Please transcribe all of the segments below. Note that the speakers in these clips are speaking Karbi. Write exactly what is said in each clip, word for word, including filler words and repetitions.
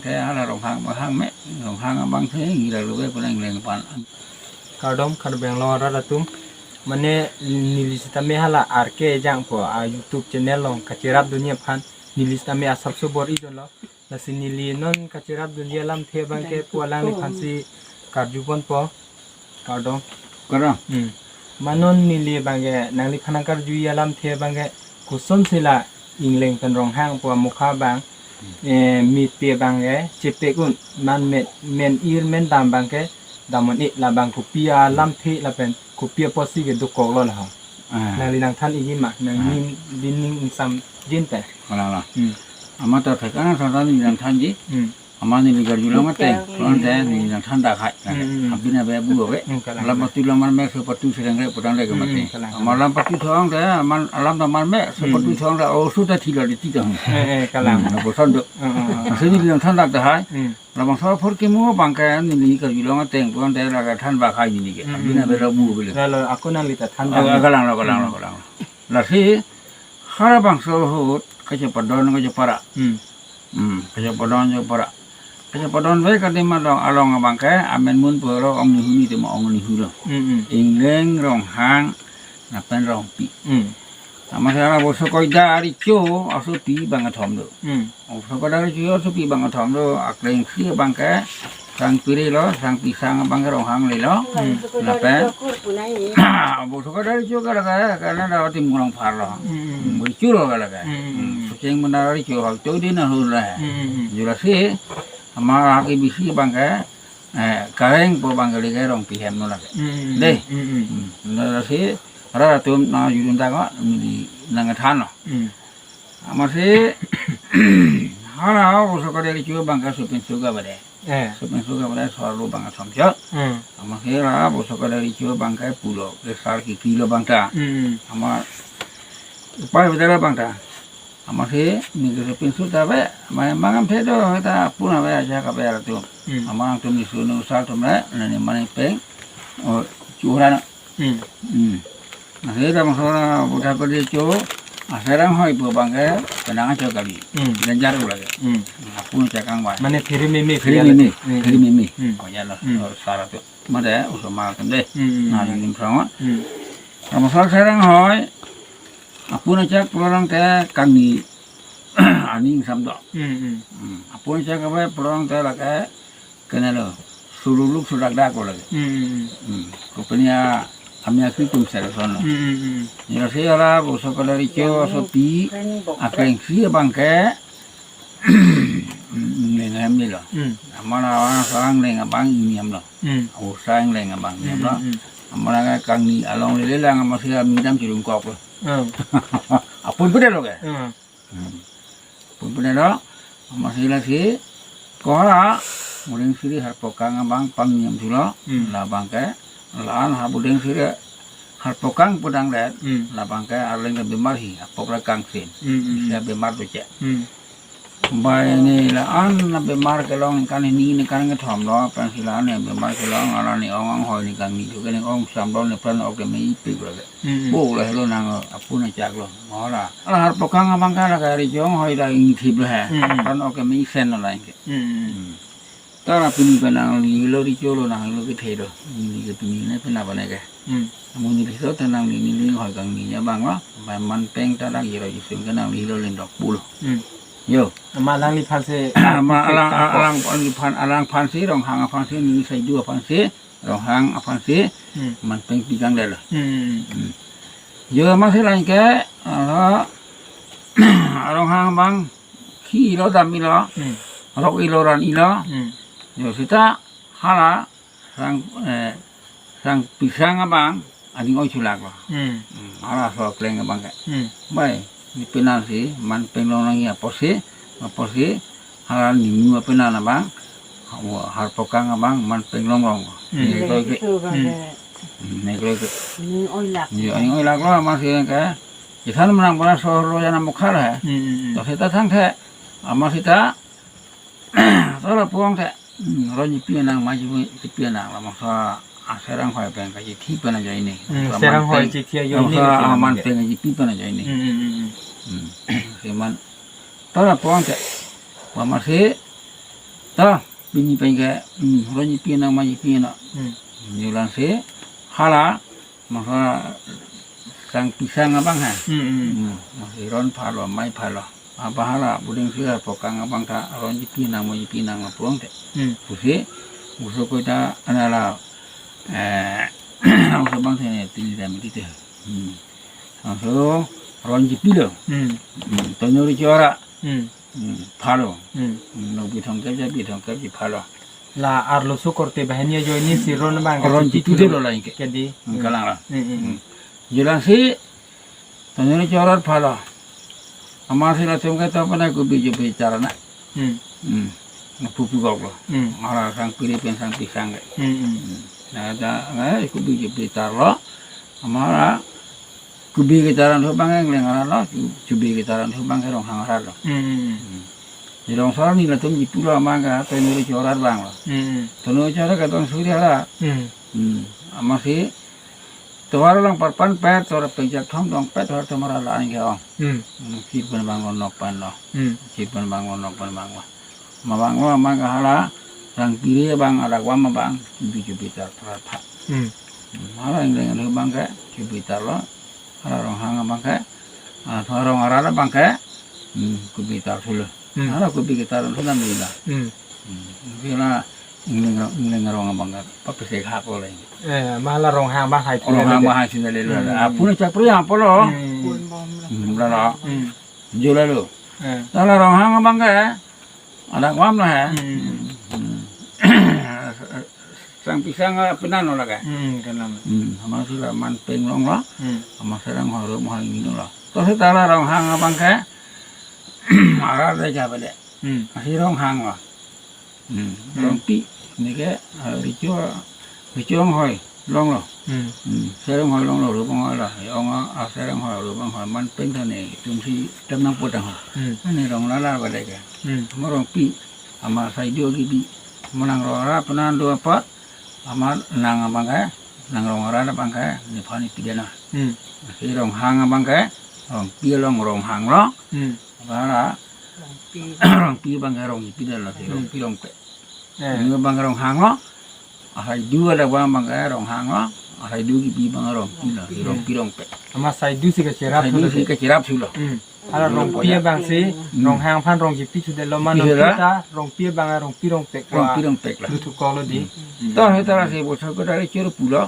Te hala Ronghang, Ronghang me, Ronghang abang te ngira lube pura Engleng aphan. Kardom, Karbi Anglong arat atum. Mane neli sitame hala R K Ejangpo a YouTube channel along kacherapdunji aphan neli sitame asapso bor-i dunlo. Lasi neli non kacherapdunji alamthe abangke pu alangliphansi karjuponpo. Kardom. Kardom. Hmm. Ma non neli abangke nangliphan nangkarjuji alamthe abangke kosonsi la Engleng pen Ronghang pu amokha abang, eh, mite abangke chepek un, man men, men-ir mendam abangke dam un-e, labang kopi alamthe lapen kopi apotsi ke dokoklo la ho. Ah. Nangli nangthan-iji ma, nang Ah. ning, bi ning ingsamjin pen. Kalang la. Hmm. Amat ta thek ana than than neli nangthanji. Hmm. Amat neli karjulong ateng, Betul. Ante neli nangthan dak hai. Hmm, hmm. Aphi na be bu be. Hmm, kalang. Lam patu lam mar me, so patu sereng re putang le ke Hmm, mati. Kalang, Amat kalang. Lam patu thong de, amat lam ta mar me, so Hmm. patu thong de, oh, sudah tidak di tiga. Eh, eh, kalang. Hmm, na bosan do. Hmm, hmm, hmm. Maksudnya neli nangthan dak dak hai. Hmm. Labangso apor kimu abangke neli karjulong ateng, pu ante la kethan bak hai neli ke. Hmm, Aphi na hmm. be la bu be le. Lalo, ako nangli ta than Oh, dak. Kalang lo, kalang lo, Hmm. kalang lo. Lasi, halabangso ahut, kachepadon, kachepara. Hmm. Hmm, kachepadon, chepara. Kachepadon ve kadim along, along abangke, amen mun poro ong nihu ni tema ong nihu lo. Hmm, hmm. Engleng, Ronghang, lapen Rongpi. Hmm. Amat hala Boso Koida Richo asopi abang kethom do. Hmm. Boso Koida Richo asopi abang kethom do, akleng si abangke, Sangpi Ri lo, Sangpi Sang abangke Ronghang le lo. Hmm. Lapen, Boso Koida Richo ke lake, karena dapat tim kurang par lo. Hmm. Richo lo ke lake. Hmm. Hmm, Sucheng Bendara Richo, hal tu di na hul lah. Hmm. Jurasi, amat lake bisi abangke, eh, Kareng pu abangke lake Rongpi hem lo lake. Hmm. Dei. Hmm. Hmm. Jurasi, arat atum nang judun ta ko, neli nangthan lo. Hmm. Amatsi, hala Boso Koida Richo abangke sopinso ke bade. Eh. Sopinso ke bade, so arlo abang kethom chot. Hmm. Amatsi hala Boso Koida Richo abangke pulo, ke sar kiki lo abang ta. Hmm. Amat upai bade lo abang ta. Amatsi, neli ke sopinso ta be, amat mangam the do, ta puna be aja ka be arat atum. Hmm. Amat nangtum ni sunu sal atum le, nani mane peng, oh, churan. Hmm. Hmm. Amatsi labangso Boso Koida Richo, Aserang Hoi pu abangke, penang acho kali. Hmm. Ganjar u lake. Hmm. Apun chakang bai. Mane phiri mimi, Phiri mimi, Hmm. phiri mimi. Hmm. Oh, ya lo, Hmm. oh, sar atum. Mate, oso mal kan dei. Hmm. Neli ning prang. Hmm. Labangso Aserang Hoi, apun achak pulo abangke kangni aning sam do. Hmm, hmm. Hmm. Apun achak ke pulo abangke lake, kena lo, sululuk sudak dak ko lake. Hmm, hmm, hmm. Hmm. Kopenia amia si tum sel son lo. Hmm, hmm, hmm. Jurasi hala Boso Koida Richo asopi, akleng si abangke, Engleng hem ni lo. Hmm. Amat awa sang Engleng abang ini hem lo. Hmm. Awa sang Engleng abang ini hem lo. Hmm, hmm. Amat lake kangni along lele lang amatsi amidam chirung kok lo. Hmm. Apun pu de lo ke. Hmm. Hmm. Apun pu de lo. Amatsi lasi, ko hala, Budeng Siri Harpokang abang pangni hem thulo. Hmm. Labangke, la-an ha Budeng Siri Harpokang pudang det, Hmm. labangke arleng ke bemar hi, apok le kangsin. Hmm, hmm, hmm. Sia bemar tu che. Hmm. Bai ne la-an na bemar kelong ningkan hini ningkan kethom lo, pensi la-an ne bemar kelong, hala ne ong Anghoi ne kangni, chuke ne ong sam lo ne pran ok ke me ipi bro. Hmm. Bo la helo nang apun achak lo. Mo la. Hala Harpokang abangke lake Richo Anghoi la ingthip lo he. Hmm. Pran ok ke me isen lo la ingke. Hmm. Hmm. Tara pini pen nanglilo Richo lo, nanglilo kethe do. Neli ke pini ne pena bane ke. Hmm. Amun neli so ta nangli neli Anghoi kangni abang lo. Bai man peng ta dak jiro jisung ke nanglilo lendok pulo. Hmm. Yo. Amat alangliphansi Amat alang, alang, alangliphan, alangphansi, Ronghang aphansi, neli Saidu aphansi, Ronghang aphansi, Hmm. man peng pi kangdet lo. Hmm. Hmm. Yo amatsi lain ke, ah, Ronghang abang, khi ilo dam ilo, Hmm. rok ilo ran ilo. Hmm. Yo seta hala sang, eh, Sangpi Sang abang, aning oi chulak lo. Hmm. Hmm, hala so akleng abangke. Hmm. Bai, ne penansi, man peng long nangji apotsi, apotsi, hala nimu apenan abang, Harpokang abang, man peng long long. Hmm. Ne kroi ke. Hmm. Hmm, ne kroi ke. Aning oi lak. Yo, aning oi lak lo amatsi ke. Isan menang pura sohor lo jana mukha lo he. Hmm, hmm, hmm. To seta thang the, amatsi ta, to lapu-ong the. Hmm, ron jipi nang, ma jipi nang, labangso Aserang Hoi pen kachithi pen ajoine. Hmm, Aserang Hoi chithi ajoine. Labangso man peng kachipi pen ajoine. Hmm, hmm, hmm, hmm. Hmm. Si man. To lapu-ong the. Amatsi Ta, pini pen ke, hmm, ron jipi nang ma jipi na. Hmm. Jolang si, hala, masa sang pisang abang ha. Hmm, hmm. Hmm, masa ron phalo, mai phalo. Apa hala, buding si pokang abang ta, ron jipi nang ma jipi nang ma pulang te. Hmm. Pusi, uso ko ta, anala, eh, uso bang te ne, pini dan begitu. Hmm. Langsung ron jipi lo. Hmm. Hmm. Tonjori chora. Hmm. Hmm. Phalo. Hmm. Hmm. Lo bithong ke ja bithong ke ji phalo. La arloso korte banghini ajoine si ron abang ron jipi lo la ingke. Kedi. Hmm, kalang la. Hmm, hmm, hmm. Jolang si tonjori chora phalo. Amat si latum ke to pana kubi jipi chora na. Hmm. Hmm. Pupu gok lo. Hmm. Mara sang piri pen sang pisang ke. Hmm, hmm. Hmm. Na ta ngai kubi jipi chora lo. Amara kubi ke chora thu abang ke Engleng arat lo, chu-, chubi ke chora thu abang ke Ronghang arat lo. Hmm, hmm, hmm. Hmm. Di Rongsor ni latum jipi lo amang ke, tonjori chora abang lo. Hmm, hmm. Tonjori chora ke tong suri hala. Hmm. Hmm. Amat si tovar lang parpan pet, tovar penjak thom dong pet, tovar tomar ala an ke ong. Hmm. Hmm, si pen abang lo nok pen lo. Hmm. Si pen abang lo nok pen abang lo. Ma abang lo amang ke hala, sang piri abang, adak vam abang, chubi chubi chora tha. Hmm. Hmm, hala Engleng thu abang ke, chubi chora lo, hala Ronghang abang ke, ah, Ronghang arat abang ke, hmm, kubi chora thulo. Hmm. Hala kubi ke chora thulo nang bila. Hmm. Hmm. Bila Engleng, Engleng arong abang ke, papese khap lo. Eh, ma hala Ronghang abang hai. Ronghang abang hai sini lelo. Hmm. Apun chak pria apa lo? Hmm. Pun bom lo. Hmm, la la. Hmm. Jolang lo. Eh. Hala Ronghang abang ke, adak vam lo ha. Hmm. Hmm. Sang pisang, ah, penan lo la ke. Hmm, kalang. Hmm, amat si la man peng long lo. Hmm. Amat si rong horo mo hang ino lo. To si ta la Ronghang abang ke, arat le ja bele. Hmm. Asi Ronghang lo. Hmm. Hmm. Rongpi, ne ke, ah, Richo, Richo Ronghoi long lo. Hmm. Hmm. Serong hoi long lo, Rubong hoi lo. Ong a, a Serong hoi, Rubong hoi, man peng ta ne, tum si tem nang potang ho. Hmm. Ani rong la la bele ke. Hmm. Mo Rongpi, amat saidu kibi. Mo nang rong arat penan do apa? Amat nang abang ke, nang rong arat abang ke, nephan ipi dana. Hmm. Si Ronghang abang ke, Rongpi along Ronghang lo. Hmm. Abang la, Rongpi. Rongpi abang ke ron jipi lo, si Hmm. Rongpi rongpek. Eh. Ini abang Ronghang lo. Asaidu adak vam abang ke Ronghang lo. Asaidu kibi abang Rongpi lo, si Rongpi rongpek. Amat saidu si kachirap Saidu thulo si si. Kachirap thulo. Hmm. Hala Rongpi abang si, Hmm. Ronghang aphan ron jipi thudet lo ma Pi non thudet. Kita, Rongpi abang Rongpi rongpek. Rongpi rongpek la. Lu thu kok lo di. Hmm. Hmm. To si ta la si bosok ke dari choro pulo.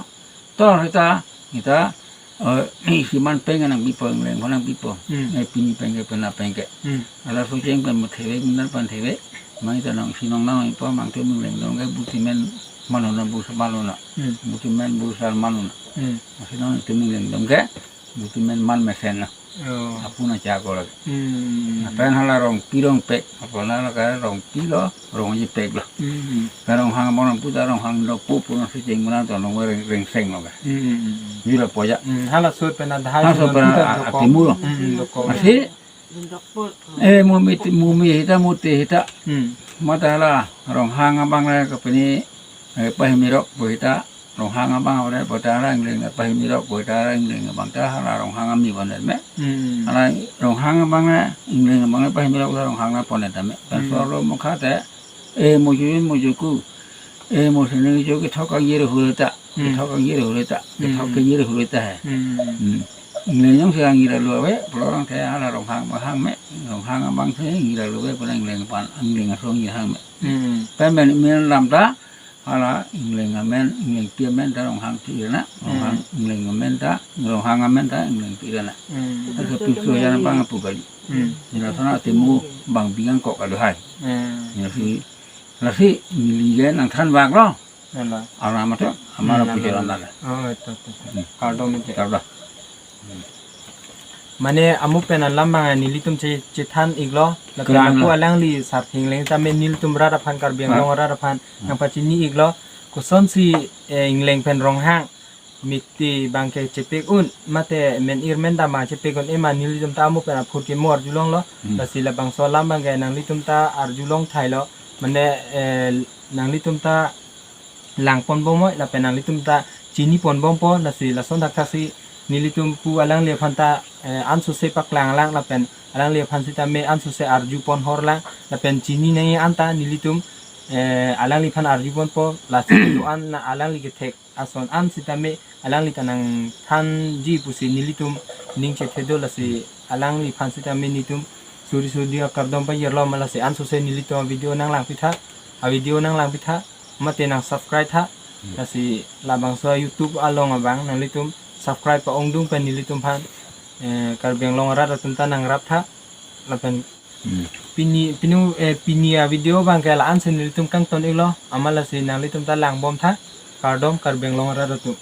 To si ta, kita, eh, isi man peng nang bipo, Engleng nang bipo. Hmm. Eh, pini peng ke, pena peng ke. Hmm. Hala Socheng pen mo theve, Mundar pen theve. Mai ta nang si nong nang ipo, mang tu Engleng dong ke, buti men mano na, busa mano na. Hmm. Buti men busa mano na. Hmm. Asi nang tu Engleng dong ke, buti men man mesen na. Oh. Apun achak lo la ke. Hmm. Lapen hala Rongpi rongpek. Apun la ke Rongpi lo, ron jipek lo. Hmm. Ka Ronghang abang puta Ronghang do pu pu na Socheng muna to nong reng, rengseng lo ke. Hmm. Jula poja. Hmm. Hala sur pen adhai Hala sur pen puta a-, dokok. Atimu lo. Hmm, dokok. Asi, eh, mumi ti, mumi hita, muti hita. Hmm. Mata hala Ronghang abang le ke pini, eh, pahimi rok pu hita. Ronghang abang ore pu ta hala Engleng pahimi rok pu ta hala Engleng abang ta hala Ronghang ami pu net me. Hmm. Hala Ronghang abang le Engleng abang le pahimi rok ta Ronghang le pu net me. Kan Hmm. sor lo mokha te, eh, mo ju mo ju ku. Eh, mo sene ju kethok kang yere hure ta. Hmm. Kethok kang yere hure ta. Kethok Hmm. kang yere hure ta he. Hmm. Hmm. Engleng jong si ngira lo ave, pulo rong te hala Ronghang abang hang me. Ronghang abang si ngira lo ave, pu Engleng pan, Engleng asong ye hang me. Hmm. Pen men, men lam ta, hala Engleng amen, Englengpi amen ta Ronghangpi ra na, Ronghang Hmm. Engleng amen ta, Ronghang amen ta Englengpi ra na. Hmm. Asa piso jan abang apu kali. Hmm. Nila sana atimu bang bingang kok aduhai. Hmm. Nila si, nila si, neli ke nangthan bak lo. Nila. Alam ato, amara Hmm, pujo alam. Alam la. Oh, itu, itu. Hmm. Kardom ite. Kardom. Mane amu pen alam abang nelitum che, chethan iklo, lapen Kardom lapu la. Alangli sarthe Engleng tame nelitum rat aphan Karbi Anglong Ha. Rat aphan Hmm. nangpachini iklo, kosonsi, eh, Engleng pen Ronghang, mik ti abang ke chepek un, mate men-ir men dam abang chepek un, ema nelitum ta amu pen aphurkimo arjulonglo, Hmm. lasi labangso alam abang ke nanglitum ta arjulong thailo, mane, eh, nanglitum ta lang pon bom moi, lapen nanglitum ta chini pon bompo, lasi lason thakthak si nelitum pu alangli aphan ta, eh, ansose paklang lang, lapen alangli aphan sitame ansose arju pon hor lang, lapen chini nangji anta nelitum eh, alangliphan arjubompo, lasi do-an na alangli kethek ason an sitame alangli ta nangthanji pusi nelitum ning chethe do, lasi alangliphan sitame nelitum suri suri akardom pajirlo ma, lasi ansose nelitum video nanglangpitha, a video nanglangpitha, mate nang subscribe tha, lasi labangso YouTube along abang nanglitum subscribe pa-ongdung pen nelitumphan, eh, Karbi Anglong arat atum ta nangraptha, lapen Hmm. pini, pinu, eh, pini a video abangke la-ansi nelitum kangton-iklo, amat lasi nanglitum ta langbomtha, kardom Karbi Anglong arat atum.